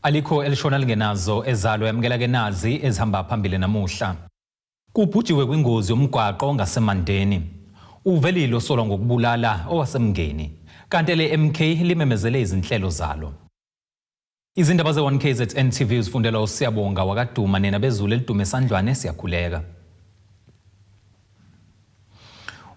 Alikho elishona lingenazo ezalo yamukela ke nazi ezihamba phambili namuhla. Kubhujiwe kwingozi yomgwaqo ngaseMandeni. Uvelile osolwa ngokubulala owaseMngeni. Kanti ele-MK limemezele izinhlelo zalo. Izindaba ze-1KZN TV uzifundelwa uSiyabonga wakaDuma nina bezulu elidume esandlwane siyakhuleka.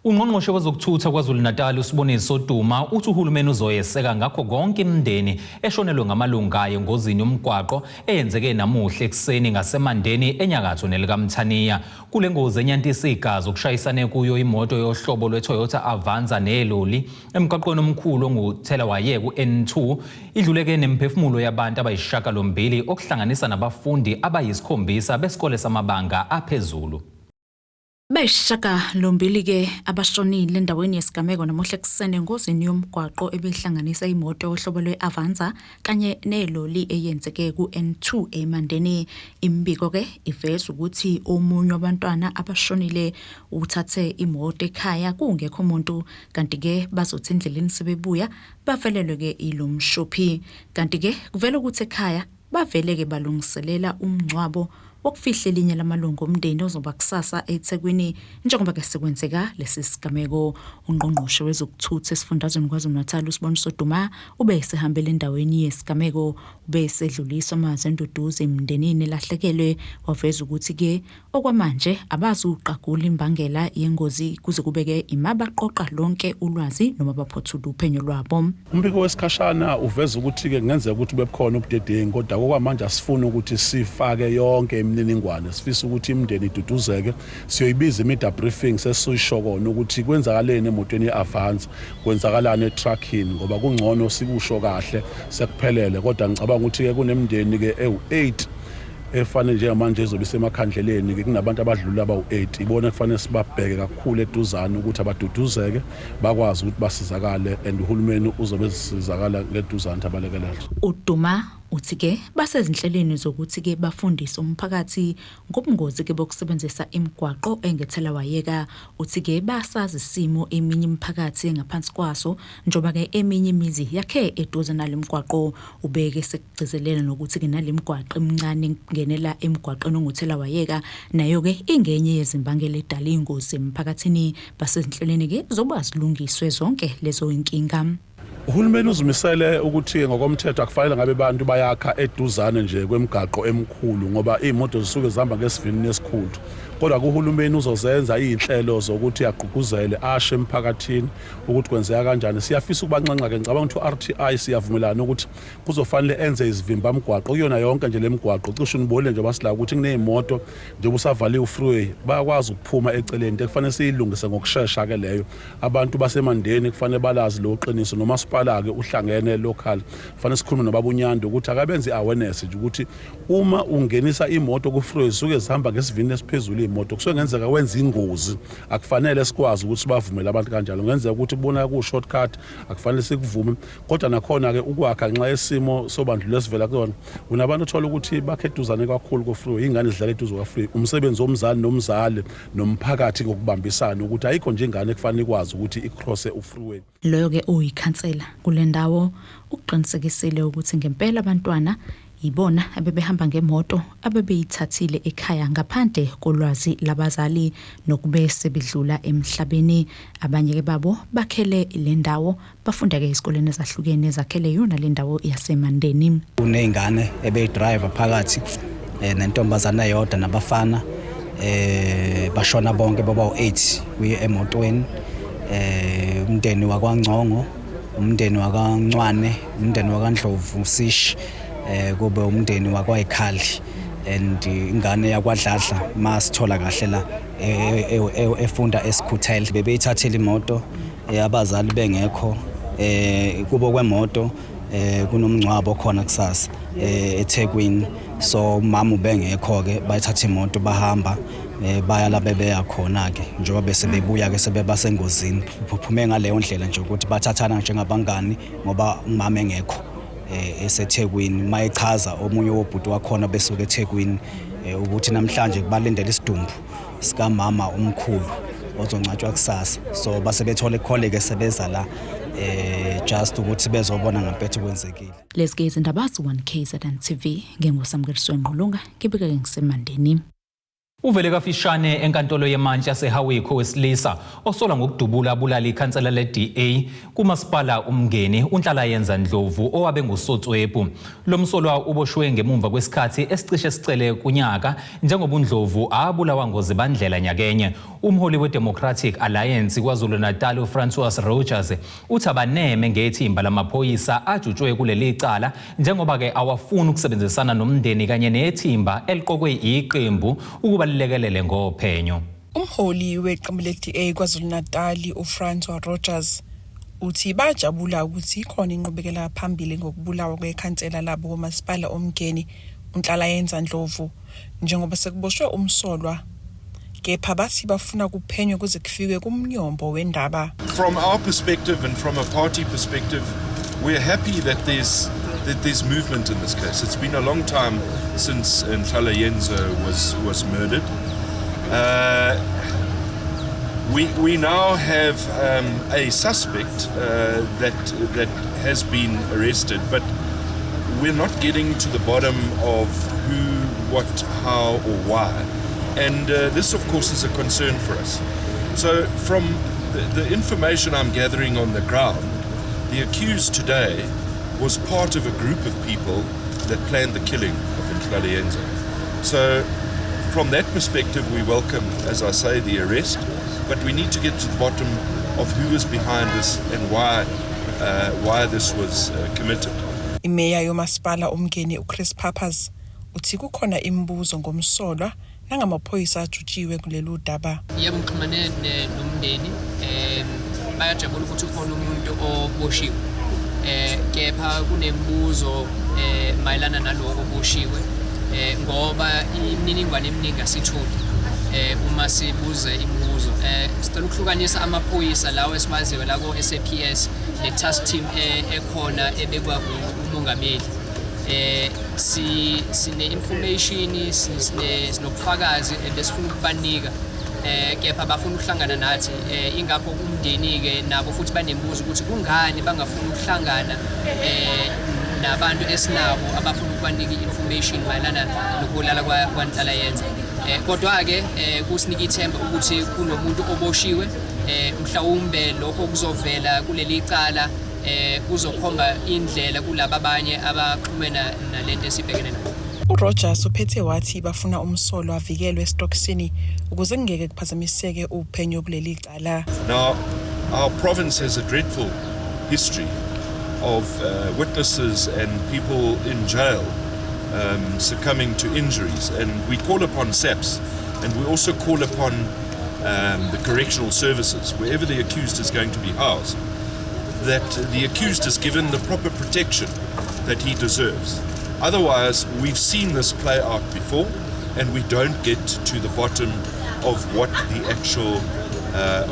Ungqongqoshe wezokuthutha KwaZulu-Natal uSiboniso Duma uthi uhulumeni uzoyeseka ngakho konke imindeni eshonelwe ngamalungu ayo engozini yomgwaqo eyenzeke namuhla ekuseni ngaseMandeni enyakatho nelikaMthaniya. Kule ngozi enyantisa igazi okushayisane kuyo imoto yohlobo lweToyota Avanza neloli emgwaqweni omkhulu onguthelawayeka u-N2 idluleke nemiphefumulo yabantu abayisishiyagalombili okuhlanganisa nabafundi abayisikhombisa besikole samabanga aphezulu. Bayisishiyagalombili-ke abashonile endaweni yesigameko namuhla ekuseni engozini yomgwaqo ebihlanganisa imoto yohlobo lwe-Avanza kanye neloli eyenzeke ku-N2 eMandeni. Imibiko-ke iveza ukuthi omunye wabantwana abashonile uthathe imoto ekhaya kungekho muntu kanti-ke bazothi endleleni sebebuya bavelelwe-ke ilo mshophi. Kanti-ke kuvela ukuthi ekhaya bavele-ke balungiselela umngcwabo wokufihla elinye lamalungu omndeni ozoba kusasa eThekwini njengoba-ke sekwenzeka lesi sigameko. Ungqongqoshe wezokuthutha esifundazweni KwaZulu-Natal uSiboniso Duma ube esehambela endaweni yesigameko, ube esedlulisa amazwi enduduzo emndenini elahlekelwe, waveza ukuthi-ke Okwamanje abazuqagula imbangela yengozi kuze kube-ke ima baqoqa lonke ulwazi noma baphothula uphenyo lwabo. Umbiko wesikhashana uveza ukuthi-ke kungenzeka ukuthi bebukhona ubudedengu kodwa okwamanje asifuni ukuthi sifake yonke imininingwane. Sifisa ukuthi imindeni iduduzeke. Siyoyibiza i-media briefing sesisho kona ukuthi kwenzakaleni emotweni ye-Avanza, kwenzakalani etruckini ngoba kungcono sikusho kahle sekuphelele. Kodwa ngicabanga ukuthi-ke kunemindeni-ke ewu-8 efanele njengamanje izobe isemakhandleleni ke kunabantu abadlula abawu-8 ibona kufanele sibabheke kakhulu eduzane ukuthi abaduduzeke bakwazi ukuthi basizakale and uhulumeni uzobe ezisizakala ngeduzane ukuthi abalekelele. UDuma uthi ke basezinhlelweni zokuthi ke bafundise umphakathi ngobungozi ke bokusebenzisa imigwaqo engethelawayeka. Uthi ke basazi isimo eminye imiphakathi engaphansi kwaso njengoba ke eminye imizi yakhe eduze nale migwaqo. Ubeke Gcizelela nokuthi-ke nale migwaqo emincane engenela emgwaqeni onguthelawayeka nayo-ke ingenye yezimbangela edala iy'ngozi emphakathini. Basezinhlelweni-ke zokuba zilungiswe zonke lezo y'nkinga. Uhulumeni uzimisele ukuthi ngokomthetho akufanele ngabe abantu bayakha eduzane nje kwemigaqo emikhulu ngoba iy'moto zisuke zihamba ngesivinini esikhulu. Kodwa kuhulumeni uzozenza iy'nhlelo zokuthi agqugquzele ashe emphakathini ukuthi kwenzeka kanjani. Siyafisa ukubanxenxa-ke ngicabanga ukuthi u-RTI siyavumelana ukuthi kuzofanele enze izivimbamgwaqo kuyona yonke nje le migwaqo. Cishe unibonile njengoba sila ukuthi kuney'moto njengoba usavaliwe u-freeway bayakwazi ukuphuma eceleni, into ekufanele siyilungise ngokushesha-ke leyo. Abantu baseMandeni kufanele balazi lo qiniso, nomasipala-ke uhlangene local, kufanele sikhulume nobaba uNyando ukuthi akabenze i-awareness nje ukuthi uma ungenisa imoto ku-freeway zisuke zihamba ngesivinini esiphezulu iy'moto, kusuke kungenzeka wenze ingozi. Akufanele sikwazi ukuthi sibavumele abantu kanjalo, kungenzeka ukuthi kubonaka kuwu-shortcut, akufanele sikuvume. Kodwa nakhona-ke ukwakha ngenxa yesimo sobandlululo esivela kuyona, unabantu othola ukuthi bakhe eduzane kakhulu ko-freeway, iy'ngane zidlala eduze kwa-freeway. Umsebenzi womzali nomzali nomphakathi ngokubambisana ukuthi ayikho nje ingane ekufanele ikwazi ukuthi i-cross-e u-freeway. Loyo-ke oyikhansela kule ndawo ukuqinisekisile ukuthi ngempela abantwana yibona abebehamba ngemoto abebeyithathile ekhaya ngaphandle kolwazi labazali nokube sebedlula emhlabeni. Abanye-ke babo bakhele le ndawo Bafunda-ke ezikoleni ezahlukene ezakhele yona le ndawo yaseMandeni. Kuney'ngane ebeyidrayiva phakathi nentombazane eyodwa nabafana bashona bonke baba u-8 kuye emotweni. Umndeni wakwaNgcongo, umndeni wakwaNcwane, umndeni wakwaNdlovu Sishi, kube umndeni wakwaYikhali and ingane yakwaDladla masithola kahle la efunda eSikhuthele. Bebeyithathile imoto abazali bengekho kubo kwemoto kunomngcwabo khona kusasa eThekwini, so umama ubengekho ke bayithatha imoto bahamba baya la bebeya khona ke njengoba bese bebuya ke sebeba sengozini. Phuphume ngaleyo ndlela nje ukuthi bathathana njengabangani ngoba umama engekho eseThekwini. Mayechaza omunye wobhuti wakhona besuka eThekwini ukuthi namhlanje kubalindele isidumbu sikamama omkhulu ozongcwatshwa kusasa, so base bethola ikhole-ke sebeza la Just ukuthi bezobona ngempethe kwenzekile. Lezi izindaba ze-1 KZN TV nginguSamukeliso Ngqulunga, ngibike ngiseMandeni. Uvele kafishane enkantolo yemantshi yaseHowick owesilisa osola ngokudubula abulala ikhansela le-DA kumasipala uMngeni uNhlalayenza Ndlovu owabe ngusotswebhu. Lo msolwa uboshwe ngemumva kwesikhathi esicishe sicele kunyaka njengoba uNdlovu abulawa ngoZibandlela nyakenye. Umholi we-Democratic Alliance KwaZulu-Natal uFrancois Rogers uthi abaneme ngethimba lamaphoyisa ajutshwe kuleli cala njengoba-ke awafuni ukusebenzisana nomndeni kanye nethimba eliqokwe iqembu ukuba lilekelele ngophenyo. Umholi weqembu le-DA KwaZulu-Natal uFrancois Rogers uthi bajabula ukuthi ikhona inqubekela phambili ngokubulawa kwekhansela labo kumasipala oMngeni uNhlalayenza Ndlovu njengoba sekuboshwe umsolwa, kepha bathi bafuna kuphenywe kuze kufikwe kumnyombo wendaba. From our perspective and from a party perspective, we're happy that there's movement in this case. It's been a long time since Nhlalayenza was murdered. We now have a suspect that has been arrested, but we're not getting to the bottom of who, what, how, or why. And this, of course, is a concern for us. So from the information I'm gathering on the ground, the accused today was part of a group of people that planned the killing of Nhlalayenza. So from that perspective, we welcome, as I say, the arrest, but we need to get to the bottom of who was behind this and why this was committed. Imeya yomasipala uMngeni uChris Pappas uthi kukhona imibuzo ngomsolwa nangamaphoyisa ajutshiwe kulolu daba. Yebo, ngixhumane nomndeni, bayajabula ukuthi ukhona umuntu oboshiwe, kepha kunemibuzo mayelana naloko oboshiwe, ngoba imininingwane eminingi asitholi uma sibuze imibuzo. Sicela ukuhlukanisa amaphoyisa lawo esimaziyo la ko-SAPS ne-task team ekhona ebekwa umongameli. Sine information, sinobufakazi besifuna ukubanika, kepha bafuna ukuhlangana nathi. Ingakho umndeni-ke nabo futhi banembuzo ukuthi kungani bangafuni ukuhlangana nabantu esinabo abafuna ukubanika i-information mayelana nokubulala kwaNhlalayenza. Kodwa-ke kusinika ithemba ukuthi kunomuntu oboshiwe, mhlawumbe lokho kuzovela kuleli cala, kuzokhomba indlela kulaba abanye abaxhumene nalento esibhekene nayo. URogers uphethe wathi bafuna umsolwa avikelwe esitokisini ukuze kungeke kuphazamiseke uphenyo kuleli cala. Now, our province has a dreadful history of witnesses and people in jail succumbing to injuries, and we call upon SAPS, and we also call upon the correctional services, wherever the accused is going to be housed, that the accused is given the proper protection that he deserves. Otherwise, we've seen this play out before, and we don't get to the bottom of what the actual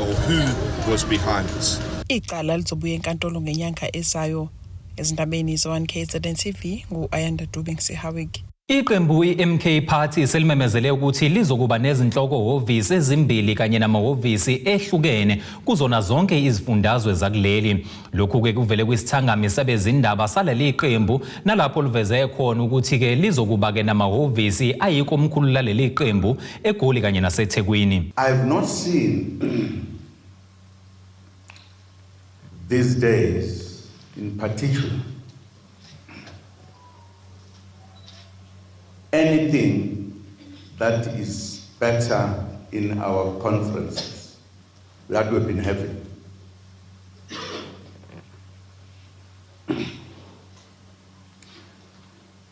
or who was behind this. Icala lizobuya enkantolo ngenyanga ezayo. Ezindabeni ze-1 KZN TV ngu-Ayanda Dube ngiseHowick. Iqembu i-MK Party selimemezele ukuthi lizokuba nezinhloko hhovisi ezimbili kanye namahhovisi ehlukene kuzona zonke izifundazwe zakuleli. Lokhu-ke kuvele kwisithangami sabezindaba saleli qembu nalapho liveze khona ukuthi-ke lizokuba-ke namahhovisi ayikomkhulu laleli qembu eGoli kanye naseThekwini. I have not seen these days in particular anything that is better in our conferences that we've been having.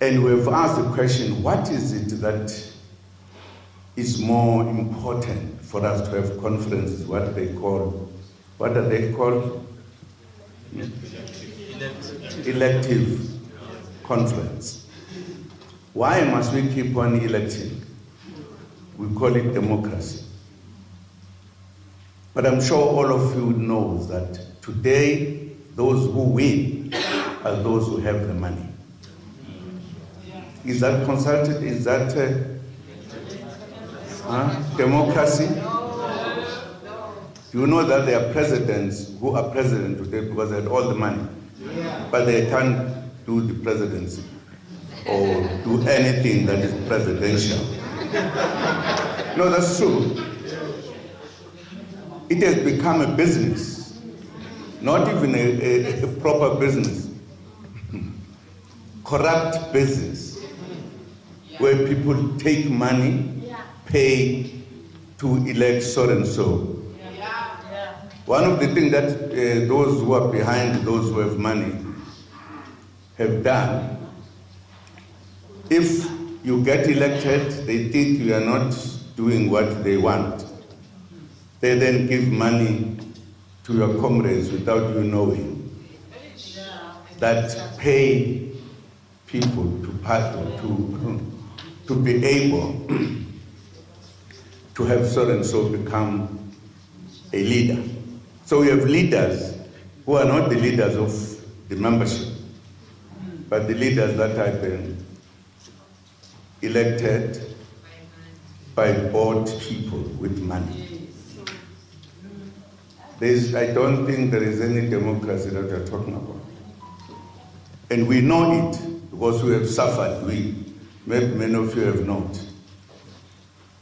And we've asked the question, what is it that is more important for us to have conferences, what they call, what are they called? Elective conference. Why must we keep on electing? We call it democracy. But I'm sure all of you know that today, those who win are those who have the money. Is that consulted? Is that democracy? Do you know that there are presidents who are president today because they had all the money? But they can't do the presidency or do anything that is presidential. No, that's true. It has become a business, not even a proper business, corrupt business, where people take money, pay to elect so and so. One of the things that those who are behind those who have money have done, if you get elected, they think you are not doing what they want. They then give money to your comrades without you knowing, that pay people to be able to have so and so become a leader. So we have leaders who are not the leaders of the membership, but the leaders that have been elected by bought people with money. I don't think there is any democracy that we're talking about. And we know it because we have suffered. Maybe many of you have not.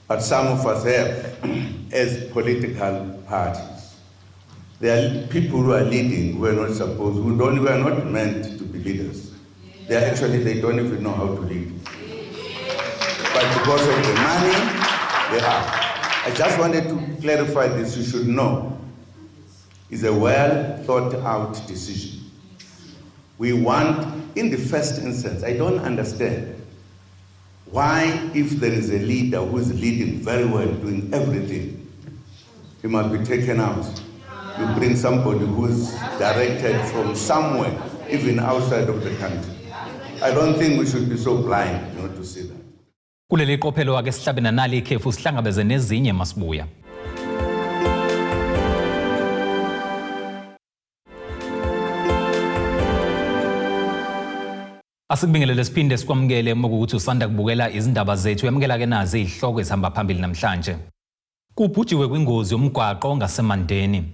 But some of us have as political parties. There are people who are leading who are not supposed, who don't, who are not meant to be leaders. They don't even know how to lead. But because of the money, they are. I just wanted to clarify this, you should know. It's a well thought out decision. We want, in the first instance, I don't understand why if there is a leader who is leading very well, doing everything, he must be taken out. You bring somebody who's directed from somewhere, even outside of the country. I don't think we should be so blind not to see that. Kuleli qophelo ake sihlabe nanali ikhefu sihlangabeze nezinye masibuya. Asikubingelele siphinde sikwamukele uma kuwukuthi usanda kubukela izindaba zethu. Yamukela ke nazi izihloko ezihamba phambili namhlanje. Kubhujiwe kwingozi yomgwaqo ngaseMandeni.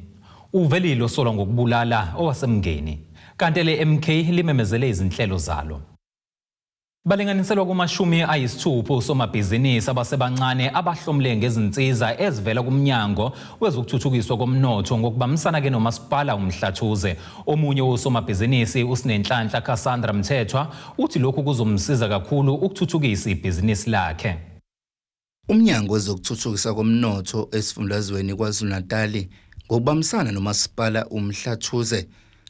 Uvelile osolwa ngokubulala owaseMngeni. Kanti le MK limemezele izinhlelo zalo. Balinganiselwa kuma-60 osomabhizinisi abasebancane abahlomule ngezinsiza ezivela kumnyango wezokuthuthukiswa komnotho ngokubambisana ke nomasipala uMhlathuze. Omunye wosomabhizinisi uSinenhlanhla Cassandra Mthethwa uthi lokhu kuzomsiza kakhulu ukuthuthukisa ibhizinisi lakhe. Umnyango wezokuthuthukiswa komnotho esifundazweni KwaZulu-Natal ngokubambisana nomasipala uMhlathuze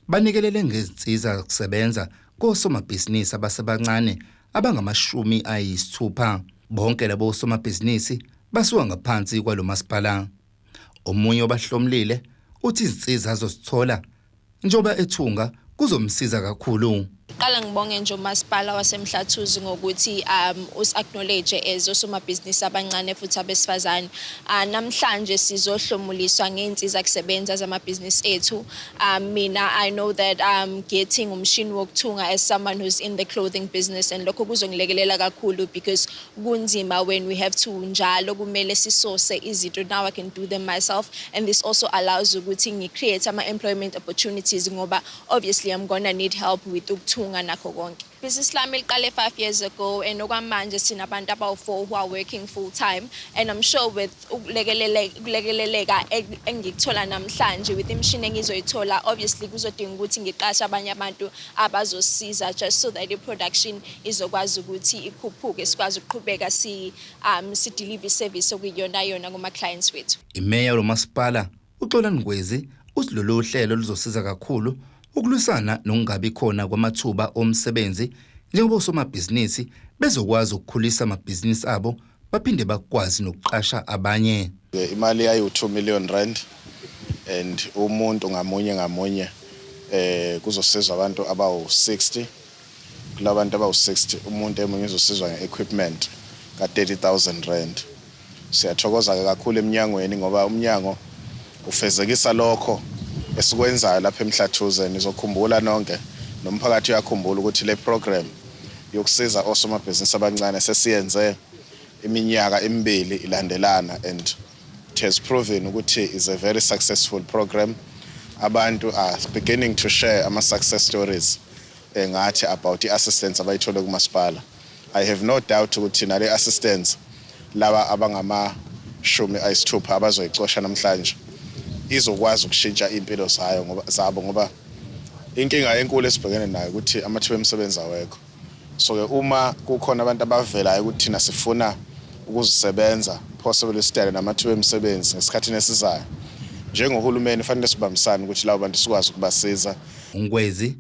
banikelele ngezinsiza kusebenza kosomabhizinisi abasebancane abangama-60. Bonke labo somabhizinisi basuka ngaphansi kwalomasipala. Omunye obahlomlile uthi izinsiza azozithola njengoba ethunga kuzomsiza kakhulu. Qala ngibonge nje umasipala waseMhlathuze ngokuthi usi-acknowledge as osomabhizinisi abancane futhi abesifazane. Namhlanje sizohlomuliswa ngey'nsiza kusebenza zamabhizinisi ethu. Mina I know that I'm getting umshini wokuthunga as someone who's in the clothing business, and lokho kuzongilekelela kakhulu because kunzima when we have to njalo kumele si-source izinto. Now I can do them myself, and this also allows ukuthi ngi-create ama-employment opportunities ngoba obviously I'm gonna need help with ukuthunga nakho konke. Business lami liqale 5 years ago, and okwamanje sinabantu abawu-4 who are working full time, and I'm sure with ukulekeleleka engikuthola namhlanje with imishini engizoyithola, obviously kuzodinga ukuthi ngiqashe abanye abantu abazosiza just so that i-production izokwazi ukuthi ikhuphuke, sikwazi ukuqhubeka si-deliver service okuyiyona yona kuma-clients wethu. Imeya lomasipala uXolani Ngwezi uthi lolu hlelo luzosiza kakhulu ukulwisana nokungabi khona kwamathuba omsebenzi njengoba osomabhizinisi bezokwazi ukukhulisa amabhizinisi abo baphinde bakwazi nokuqasha abanye. Imali yayi-2 million rand and umuntu ngamunye ngamunye kuzosizwa abantu abawu-60. Kulabantu abawu-60 umuntu emunye uzosizwa nge-equipment ka-30,000 rand. Siyathokoza ke kakhulu eminyangweni ngoba umnyango ufezekisa lokho esikwenzayo lapha eMhlathuze. Nizokhumbula nonke nomphakathi uyakhumbula ukuthi le program yokusiza osomabhizinisi abancane sesiyenze iminyaka emibili ilandelana, and It has proven ukuthi is a very successful program. Abantu are beginning to share ama success stories ngathi about i-assistance abayithole kumasipala. I have no doubt ukuthi nale assistance laba abangama-60 abazoyicosha namhlanje izokwazi ukushintsha impilo zayo ngoba zabo, ngoba inkinga enkulu esibhekene nayo ukuthi amathuba emisebenzi awekho. So ke uma kukhona abantu abavelayo ukuthi thina sifuna ukuzisebenza, possibly sidale namathuba emisebenzi ngesikhathini esizayo, njengohulumeni fanele sibambisane ukuthi labo bantu sikwazi ukubasiza. UNgwezi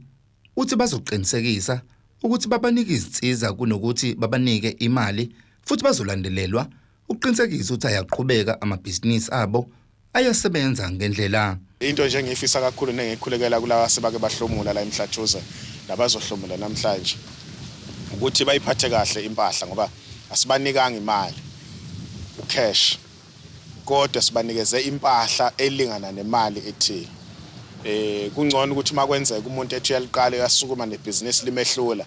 uthi bazoqinisekisa ukuthi babanike izinsiza kunokuthi babanike imali, futhi bazolandelelwa ukuqinisekisa ukuthi ayaqhubeka amabhizinisi abo ayasebenza ngendlela. Into nje engiyifisa kakhulu nengikhulekela kulaba sebake bahlomula la eMhlathuze nabazohlomula namhlanje ukuthi bayiphathe kahle impahla, ngoba asibanikanga imali ucash, kodwa sibanikeze impahla elingana nemali ethile. Kungcono ukuthi makwenzeka umuntu ethi uyaliqala, uyasukuma nebhizinisi, limehlula,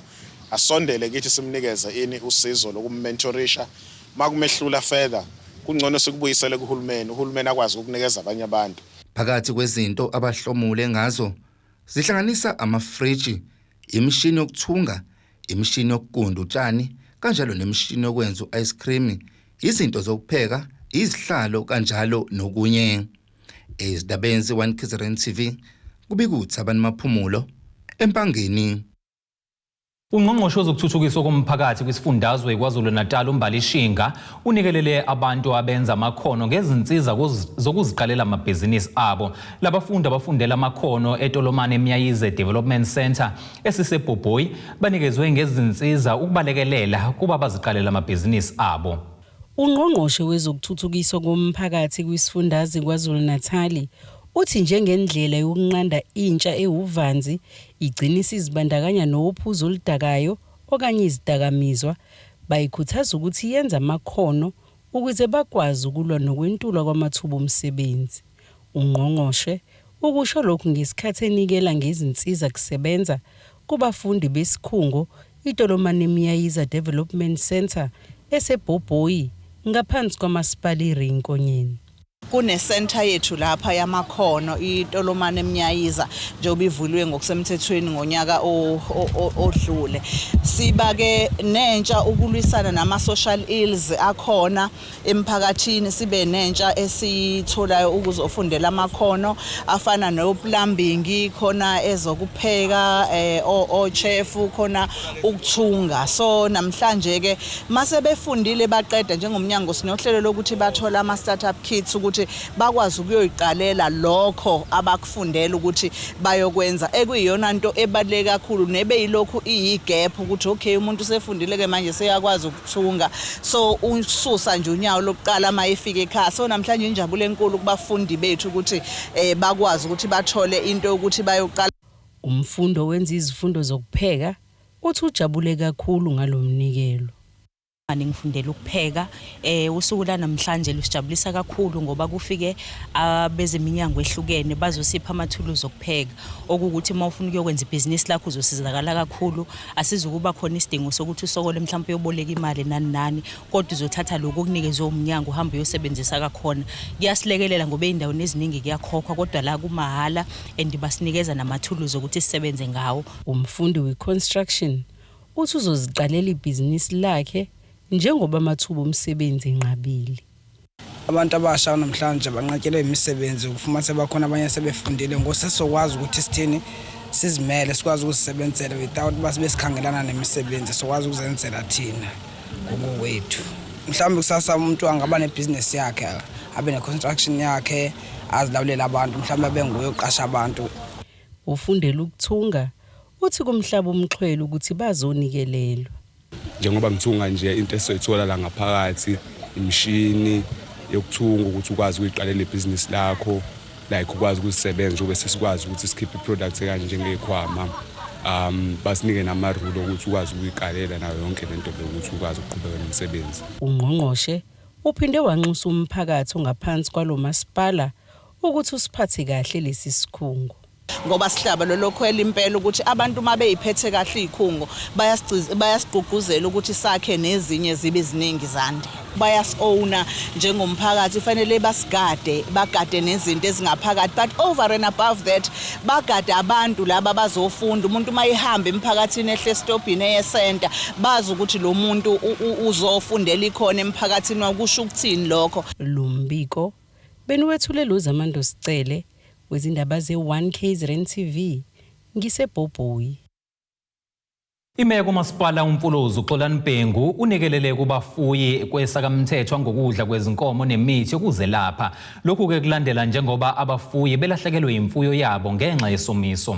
asondele kithi simnikeze ini usizo lokummentorisha. Makumehlula further, kungcono sikubuyisele kuhulumeni, uhulumeni akwazi ukukunikeza abanye abantu. Phakathi kwezinto abahlomule ngazo zihlanganisa amafriji, imishini yokuthunga, imishini yokugunda utshani, kanjalo nemishini yokwenza u-ice cream, izinto zokupheka, izihlalo, kanjalo nokunye. Ezindabeni ze-1 KZN TV, kubika uThabani Maphumulo eMpangeni. Ungqongqoshe wezokuthuthukiswa komphakathi kwisifundazwe KwaZulu-Natal uMbali Shinga unikelele abantu abenza amakhono ngezinsiza zokuziqalela amabhizinisi abo. Labafundi abafundela amakhono eTolomane Mnyayize Development Centre esiseBhobhoyi banikezwe ngezinsiza ukubalekelela kuba baziqalela amabhizinisi abo. Ungqongqoshe wezokuthuthukiswa komphakathi kwisifundazwe KwaZulu-Natal uthi njengendlela yokunqanda intsha ewuvanzi igcina isizibandakanya nophuzo oludakayo okanye izidakamizwa, bayikhuthaza ukuthi yenze amakhono ukuze bakwazi ukulwa nokwentulwa kwamathuba omsebenzi. Ungqongqoshe ukusho lokhu ngesikhathi enikela ngezinsiza kusebenza kubafundi besikhungo iTolomane Mnyayiza Development Centre eseBhobhoyi ngaphansi kwamasipala iRay Nkonyeni. Kune-center yethu lapha yamakhono, iTolomane Mnyayiza, njengoba ivuliwe ngokusemthethweni ngonyaka odlule. Siba-ke nentsha ukulwisana nama-social ills akhona emphakathini, sibe nentsha esiyitholayo ukuzofundela amakhono afana no-plumbing, khona ezokupheka, o-chef, khona ukuthunga. So namhlanje-ke mase befundile baqeda, njengomnyango sinohlelo lokuthi bathola ama-startup kits ukuthi bakwazi ukuyoyiqalela lokho abakufundela ukuthi bayokwenza, ekuyiyona nto ebaluleke kakhulu nebeyilokhu iyi-gap ukuthi okay, umuntu usefundile-ke manje seyakwazi ukuthunga, so ususa nje unyawo lokuqala uma efika ekhaya. So namhlanje injabulo enkulu kubafundi bethu ukuthi bakwazi ukuthi bathole into yokuthi bayoqala. Umfundo wenza izifundo zokupheka uthi ujabule kakhulu ngalomnikelo. Ngifundela ukupheka. Usuku lanamhlanje lusijabulisa kakhulu ngoba kufike abezeminyango ehlukene bazosipha amathuluzi okupheka, okuwukuthi uma ufuna ukuyokwenza ibhizinisi lakho uzosizakala kakhulu. Asizukuba khona isidingo sokuthi usokole mhlawumbe uyoboleka imali nani nani, kodwa uzothatha lokhu okunikezwe umnyango uhambe uyosebenzisa kakhona. Kuyasilekelela ngoba ey'ndaweni eziningi kuyakhokhwa, kodwa la kumahhala and basinikeza namathuluzi okuthi sisebenze ngawo. Umfundi we-construction uthi uzoziqalela ibhizinisi lakhe njengoba amathuba omsebenzi enqabile. Abantu abasha namhlanje banqatshelwe imisebenzi, ukufumanisa bakhona abanye sebefundile, ngosesokwazi ukuthi sithini, sizimele, sikwazi ukuzisebenzela without uba sibe sikhangelana nemisebenzi, sokwazi ukuzenzela thina ngokwethu. Mhlawumbe kusasa umuntu angaba nebhizinesi yakhe, abe ne-construction yakhe, azilawulele abantu, mhlawumbe abe nguye oqasha abantu. Ufundela ukuthunga uthi kumhlaba umxhwele ukuthi bazonikelelwa. Njengoba ngithunga nje, into esizoyithola la ngaphakathi imishini yokuthunga ukuthi ukwazi ukuyiqalela ibhizinisi lakho, like ukwazi ukuzisebenza njengoba sesikwazi ukuthi sikhiphe i-product ekanje njengeyikhwama. Basinike namarulo ukuthi ukwazi ukuyikalela nayo yonke lento le ukuthi ukwazi ukuqhubeka nomsebenzi. Ungqongqoshe uphinde wanxusa umphakathi ongaphansi kwalo masipala ukuthi usiphathe kahle lesi sikhungo. Ngoba sihlaba lolokhwela impela ukuthi abantu uma beyiphethe kahle iy'khungo bayasigqugquzela ukuthi sakhe nezinye zibe ziningi zande. Bayasi-owna njengomphakathi, fanele basigade, bagade nezinto ezingaphakathi, but over and above that bagade abantu laba abazofunda. Umuntu uma ehamba emphakathini, ehle esitobhini eyesenta, bazi ukuthi lo muntu uzofundela ikhona emphakathini, wakusho ukuthini lokho. Lo mbiko beniwethulelwa uZamando Sicele wezindaba ze-1 KZN TV ngiseBhobhoyi. Imeya kumasipala uMfolozi uXolani Bhengu unikelele kubafuyi kwesakamthethwa ngokudla kwezinkomo nemithi yokuzelapha. Lokhu-ke kulandela njengoba abafuyi belahlekelwe imfuyo yabo ngenxa yesomiso.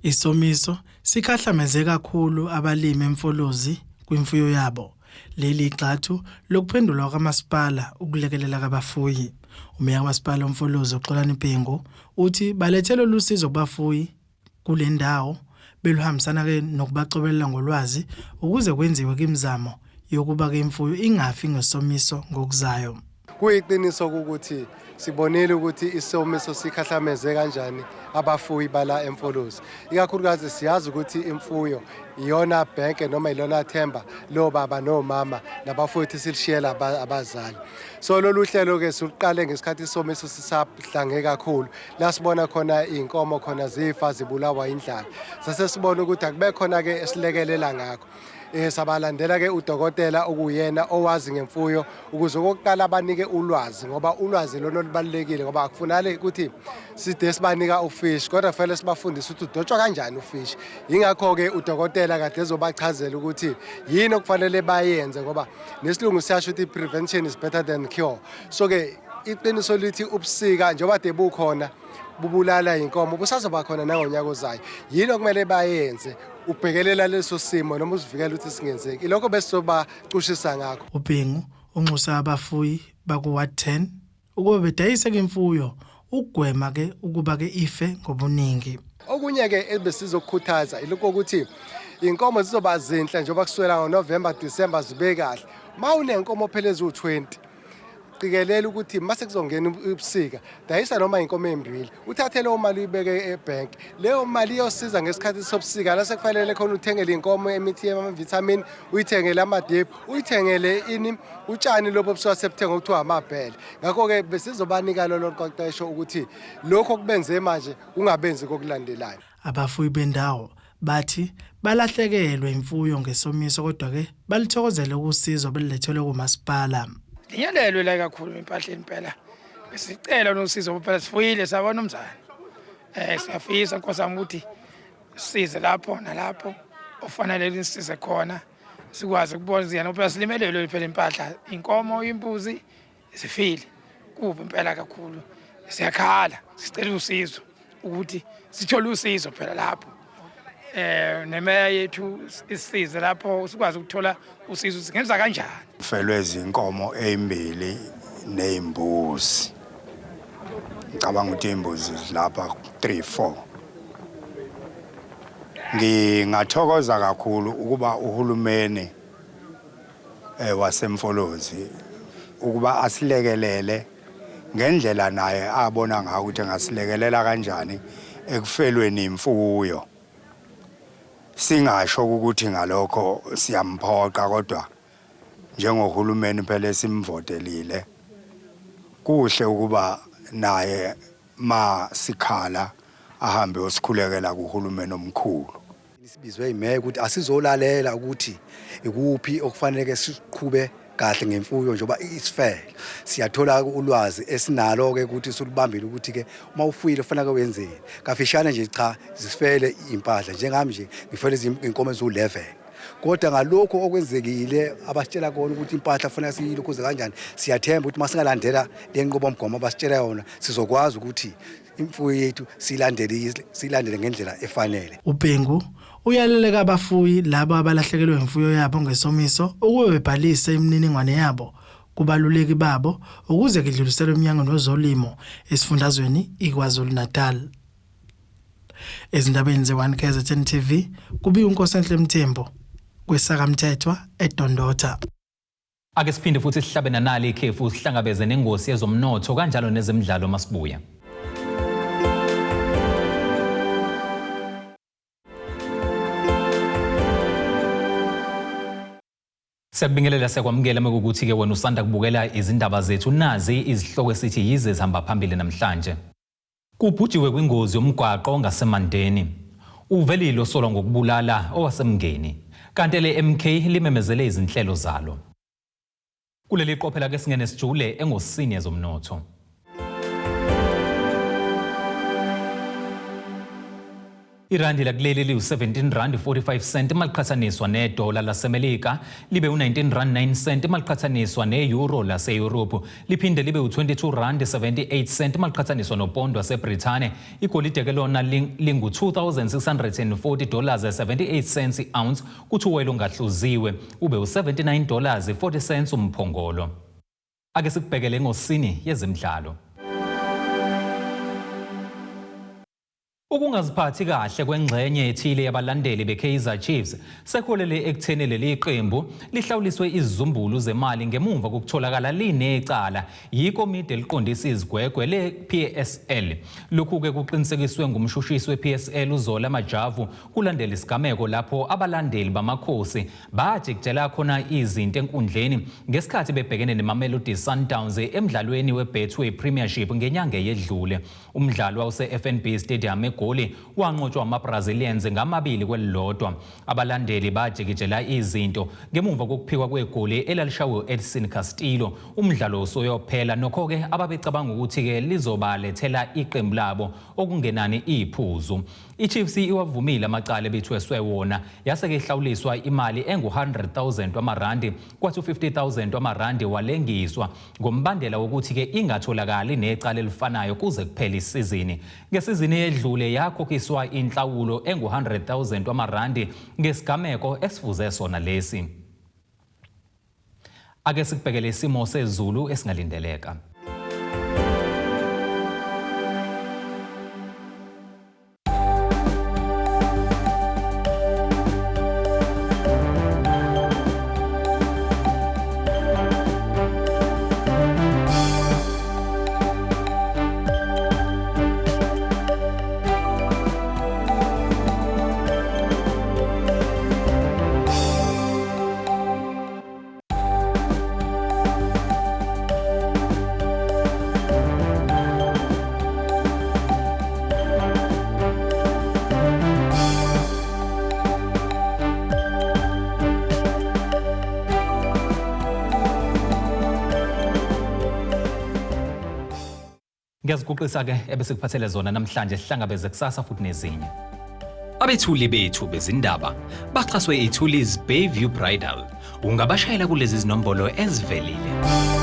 Isomiso sikhahlameze kakhulu abalimi eMfolozi kwimfuyo yabo. Leli igxathu lokuphendulwa kwamasipala ukulekelela kabafuyi. Umeya kamasipala uMfolozi uXolani Bhengu uthi balethe lolu sizo kubafuyi kule ndawo beluhambisana-ke nokubacobelela ngolwazi ukuze kwenziwe imizamo yokuba-ke imfuyo ingafi ngesomiso ngokuzayo. Kuyiqiniso ukuthi sibonile ukuthi isomiso sikhahlameze kanjani abafuyi bala eMfolozi. Ikakhulukazi siyazi ukuthi imfuyo iyona bhenke noma ilona themba lobaba nomama nabafowethu silishiyela abazali. So lolu hlelo-ke siluqale ngesikhathi isomiso sisahlange kakhulu, la sibona khona iy'nkomo khona zifa zibulawa indlala. Sase sibona ukuthi akube khona-ke esilekelela ngakho. Sabalandela-ke udokotela okuyena owazi ngemfuyo ukuze okokuqala abanike ulwazi, ngoba ulwazi lona olubalulekile, ngoba akufunali ukuthi side sibanika ufish, kodwa kufanele sibafundise ukuthi udotshwa kanjani ufish. Yingakho-ke udokotela kade ezobachazela ukuthi yini okufanele bayenze, ngoba nesilungu siyasho ukuthi prevention is better than cure. So-ke iqiniso lithi ubusika njengoba de bukhona bubulala inkomo, busazoba khona nangonyaka ozayo. Yini okumele bayenze ubhekelela leso simo noma uzivikela ukuthi singenzeki? Ilokho besizobacushisa ngakho. UBhengu unxusa abafuyi baku-Ward 10 ukuba bedayise imfuyo ukugwema-ke ukuba-ke ife ngobuningi. Okunye-ke ebesizokukhuthaza ilokho ukuthi inkomo zizoba zinhle njengoba kusukela ngoNovember, December zibe kahle. Ma unenkomo phela eziwu-20, qikelela ukuthi mase kuzongena ubusika dayisa noma inkomo ezimbili, uthathe leyo mali uyibeke ebhenki. Leyo mali iyosiza ngesikhathi sobusika la sekufanele khona uthengele inkomo imithi yama-vitamin, uyithengele amadiphu, uyithengele ini utshani lobo obusuka sebuthenga okuthiwa amabhele. Ngakho-ke besizobanika lolo qeqesho ukuthi lokho okubenze manje kungabenzi kokulandelayo. Abafuyi bendawo bathi balahlekelwe imfuyo ngesomiso, kodwa-ke balithokozele usizo belulethelwe kumasipala. Linyalelwe la kakhulu empahleni impela. Besicela nosizo phela, sifuyile sabona umzane. Siyafisa Nkosi yami ukuthi size lapho nalapho ofanele lisize khona, sikwazi ukubona ziyana phela silimelelwe phela impahla, inkomo, imbuzi zifile. Kubi impela kakhulu, siyakhala, sicela usizo ukuthi sithole usizo phela lapho. Nemeya yethu isisize lapho sikwazi ukuthola usizo, singenza kanjani? Felwe izinkomo ezimbili nezimbuzi. Ngicabanga ukuthi izimbuzi zilapha 3 4. Ngingathokoza kakhulu ukuba uhulumeni waseMfolozi ukuba asilekelele ngendlela naye abona ngayo ukuthi angasilekelela kanjani ekufelweni imfuyo. Singasho ukuthi ngalokho siyamphoqa, kodwa njengohulumeni phela esimvotelile kuhle ukuba naye ma sikhala ahambe osikhulekela kuhulumeni omkhulu. Sibizwe imeya ukuthi asizolalela ukuthi ikuphi okufanele siqhube kahle ngemfuyo njengoba isifele. Siyathola ulwazi esinalo ke ukuthi sulubambile ukuthi ke uma ufuyile kufanele wenzeni. Kafishane nje, cha, zisifele impahla njengami nje ngifele izinkomo eziwu-11. Kodwa ngalokho okwenzekile abasitshela kona ukuthi impahla kufanele siyilokhuze kanjani, siyathemba ukuthi masingalandela le nqubomgomo abasitshela yona sizokwazi ukuthi imfuyo yethu siyilandele ngendlela efanele. UBhengu uyaleleka abafuyi labo abalahlekelwe imfuyo yabo ngesomiso ukuba bebhalise imininingwane yabo kubaluleki babo ukuze kudluliselwe emnyangweni wezolimo esifundazweni iKwaZulu-Natal. Ezindabeni ze-1 KZN TV kubika uNkosenhle Mthembu kwesakamthethwa eDondotha. Ake siphinde futhi sihlabe nanali ikhefu, sihlangabeze nengosi yezomnotho kanjalo nezemidlalo masibuya. Siyakubingelela, siyakwamukela mekukuthi-ke wena usanda kubukela izindaba zethu. Nazi izihloko esithi yize zihamba phambili namhlanje. Kubhujiwe kwingozi yomgwaqo ngaseMandeni. Uvelile osolwa ngokubulala owaseMngeni. Kanti ele-MK limemezele izinhlelo zalo. Kuleli qophela ke singene sijule engosini yezomnotho. Irandi lakuleli liwu-17 rand 45 cent maliqhathaniswa nedola laseMelika, libe u-19 rand 9 cent maliqhathaniswa ne-euro lase-Europe, liphinde libe u-22 rand 78 cent maliqhathaniswa nopondo waseBrithane. Igolide ke lona lingu-2640 dollars 78 cents i-ounce, kuthi uwoyela ongahluziwe ube u-79 dollars 40 cents umphongolo. Ake sikubhekele engosini yezemidlalo. Ukungaziphathi kahle kwengxenye ethile yabalandeli beKaizer Chiefs sekuholele ekutheni leli qembu lihlawuliswe izizumbulu zemali ngemumva kokutholakala linecala yikomidi eliqondisa izigwegwe le-PSL. Lokhu-ke kuqinisekiswe ngumshushisi we-PSL uZola Majavu kulandela isigameko lapho abalandeli bamakhosi bajikijela khona izinto enkundleni ngesikhathi bebhekene neMamelodi Sundowns emdlalweni weBetway Premiership ngenyanga eyedlule. Umdlalo wawuse-FNB Stadium eGoli wanqotshwa amaBrazilians 2-1. Abalandeli bajikijela izinto ngemuva kokuphikwa kwegoli elalishawe u-Edson Castillo. Umdlalo usuyophela, nokho-ke ababecabanga ukuthi-ke lizobalethela iqembu labo okungenani iphuzu. I-Chiefs iwavumile amacala ebithweswe wona, yase-ke ihlawuliswa imali engu-100,000 wamarandi, kwathi u-50,000 wamarandi walengiswa ngombandela wokuthi-ke ingatholakali necala elifanayo kuze kuphele isizini. Ngesizini eyedlule yakhokhiswa inhlawulo engu-100,000 wamarandi ngesigameko esifuze sona lesi. Ake sikubhekele isimo sezulu esingalindeleka. Ngiyaziguqisa-ke ebesikuphathele zona namhlanje, sihlangabeze kusasa futhi nezinye. Abethuli bethu bezindaba baxhaswe iThulis Bayview Bridal. Ungabashayela kulezi zinombolo ezivelile.